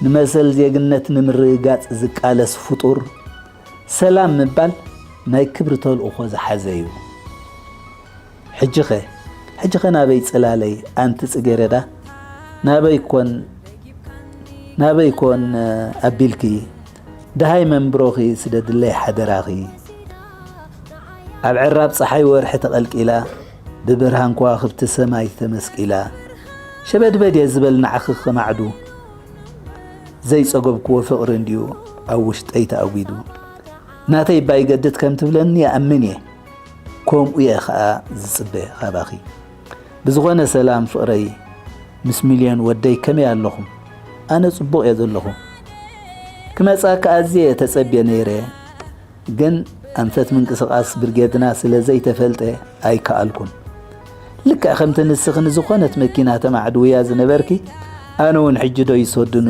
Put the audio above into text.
ንመሰል ዜግነት ንምርግጋጽ ዝቃለስ ፍጡር፣ ሰላም ምባል ናይ ክብሪ ተልእኾ ዝሓዘ እዩ። ሕጂኸ፣ ሕጂኸ ናበይ ጽላለይ ኣንቲ ጽጌረዳ? ናበይ ኮን፣ ናበይ ኮን ኣቢልኪ? ደሃይ መንብሮኺ ስደድለይ ሓደራኺ። ኣብ ዕራብ ጸሓይ ወርሒ ተቐልቂላ፣ ብብርሃን ከዋኽብቲ ሰማይ ተመስቂላ፣ ሸበድበድ እየ ዝበል ንዓኺ ከማዕዱ። ዘይጸገብክዎ ፍቕሪ እንድዩ ኣብ ውሽጠይ ተኣጒዱ። ናተይ ባይገድድ ከም ትብለኒ ይኣምን እየ፣ ከምኡ እየ ኸኣ ዝጽበ ካባኺ። ብዝኾነ ሰላም ፍቕረይ፣ ምስ ሚልዮን ወደይ ከመይ ኣለኹም? ኣነ ጽቡቕ እየ ዘለኹ። ክመጻካ ኣዝየ ተጸብየ ነይረ፣ ግን ኣንፈት ምንቅስቓስ ብርጌድና ስለ ዘይተፈልጠ ኣይከኣልኩን። ልክዕ ከምቲ ንስኺ ንዝኾነት መኪና ተማዕድውያ ዝነበርኪ፣ ኣነ እውን ሕጂ ዶ ይሰዱኒ?